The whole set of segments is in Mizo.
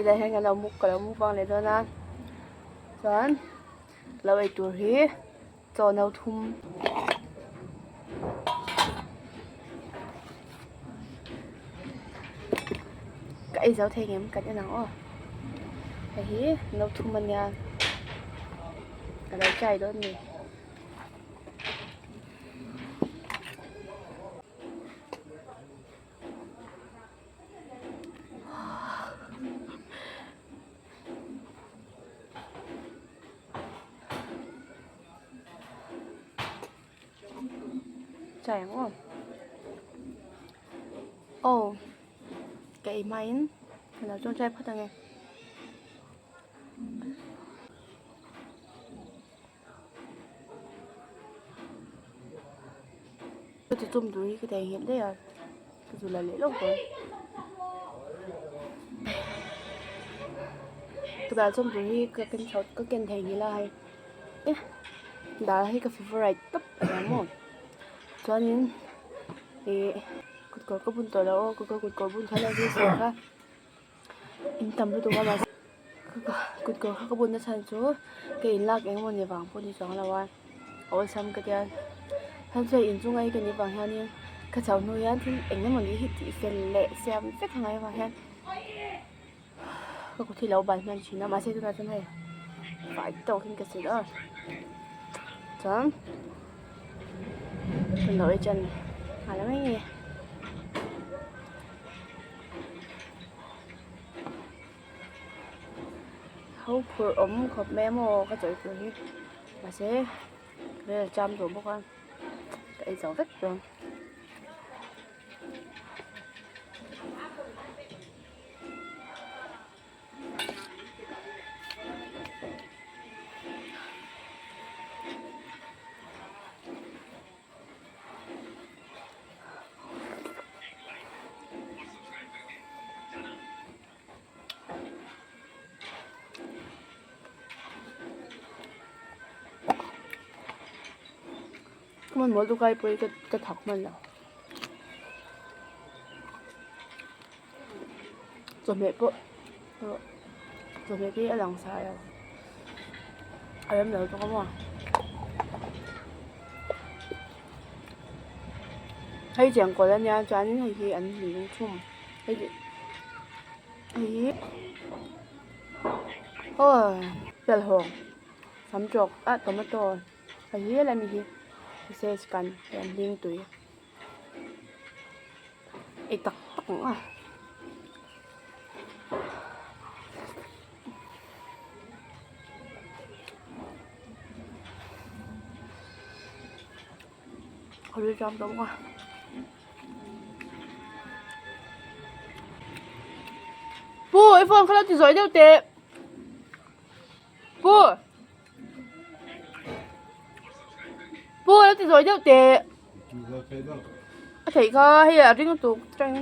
video hian kan lo muk ka lo mukbang leh dawn a chuan lo ei tur hi chaw no thum. Ka ei zo thei ngem kan en ang aw hei hi no thum ania ka lo try dawn a ni. Chai ang aw aw ka ei hmain ka lo tawngtai phawt ang e. Ka ti tum tur hi ka theihnghilh daih a ka zu la leh lawk dawn ka dal chawm tur hi ka ken chho ka ken theihnghilh a hei dal hi ka favourite tawp a ni ang maw chuanin ih kut kawr ka bun tawh loh aw ka kut kawr bun kha lo zir kha. In tam lutuk a mahse kut kawr kha ka bun na chhan chu ka in lak eng emaw ni vang pawh ni chuang lo a awlsam ka tia chhan chu hei inchung a hi ka nih vang hianin ka chho hnu hian thil eng emaw ni hi tih fel leh siam vek a ngai avang hian ka kut hi lo ban hman thin a mahse tunah chuan hei fai tawkin ka sil a chuan ka nawi chan nghal ang e. Ho phurh awm khawp mai a maw ka chawi tur hi mahse rel a cham tawh bawk a ka ei zo vek dawn. Hman mawl dukai pawh hi ka thak hman lo chawhmeh pawh chawhmeh hi a lang sa lo a rem lo bawk a maw. Hei chengkawl ania chuanin hei hi an hlim thum hei hi aw telhawng samtawk ah tomato hei hi helai mi hi sausage kan hei an hling tui ei tak tak ang a. Pu i phone kha lo ti zawi deuh teh Pu Pu lo ti zawi deuh teh a theih kha hei a ring lutuk teng.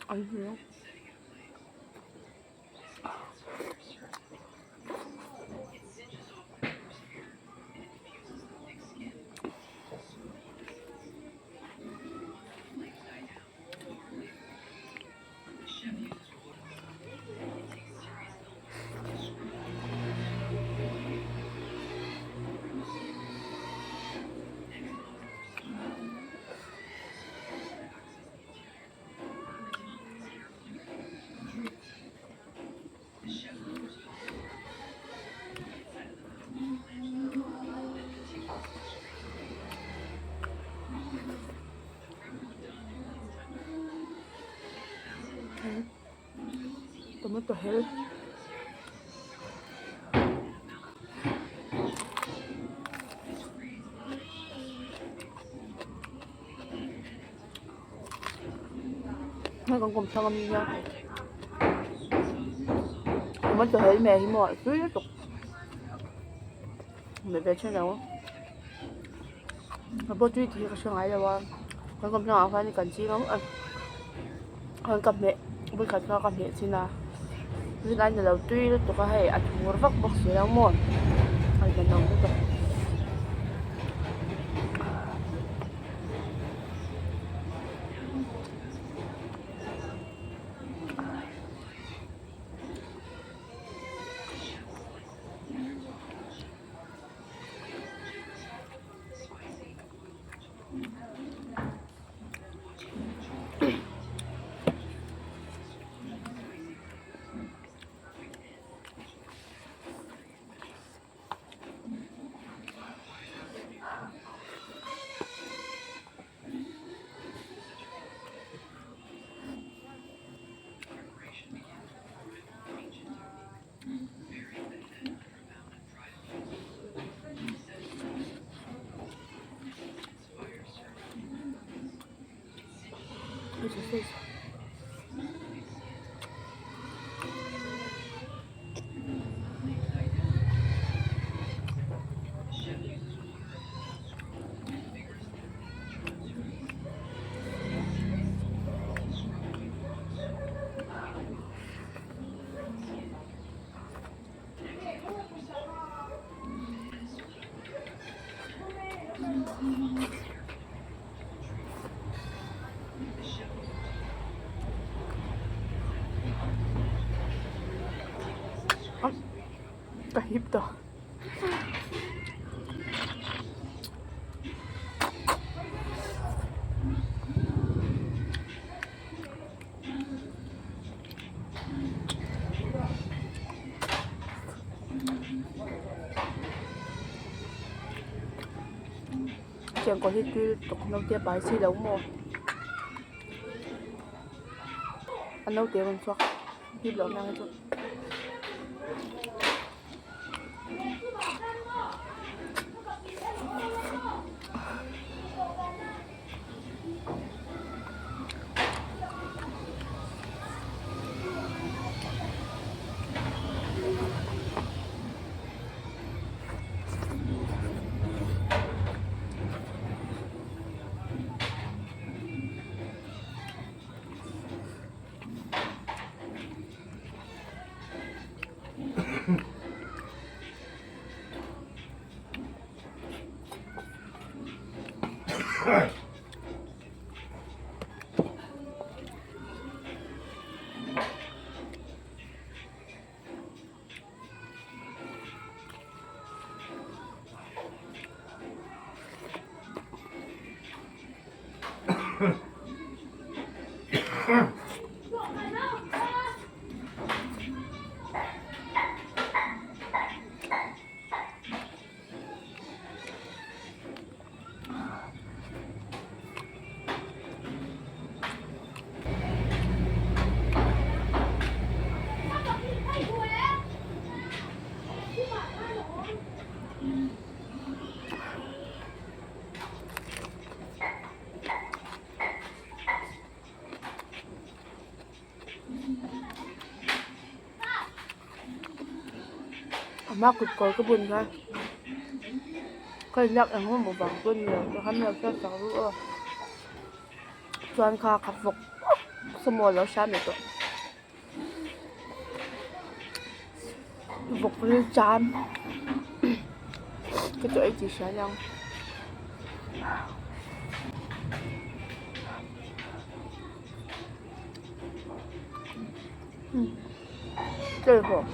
An hmu. Tomato hel. Hei kan kawmthlang ami hian tomato hel hmel hi maw a tui lutuk hmeh ve thin lo a pawh tui tih hi ka hre ngai lo a kan kawmthlang ah khan kan ching a chuan ka hmeh vawikhat kha ka hmeh chin a tunah hian a lo tui lutuk a hei a thur vak bawk si lo maw a inang lutuk. Ka hip tawh. Chengkawl hi tui lutuk naute a pai si lo maw a naute a rawn chhuak hip loh hmel chu. A hma kut kawr ka bun kha ka inlak eng emaw vang pawh a ni lo tikhan min lo hriat sak ru aw chuan kha ka vawk saw maw a lo hram leh tawh vawk ril cham ka chaw ei tih hria aniang. 最后。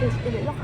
Test ei leh lawk.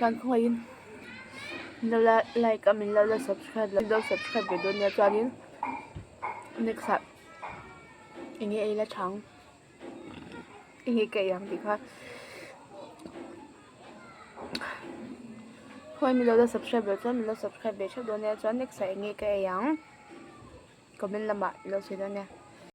Chuan khawngaihin min lo la like a min lo la subscribe min lo subscribe ve dawn nia chuanin next ah eng nge ei la chang eng nge ka ei ang tih kha khawngaih min lo la subscribe ve chuan min lo subscribe ve theuh dawn nia chuan next ah eng nge ka ei ang comment lamah i lo sawi dawn nia.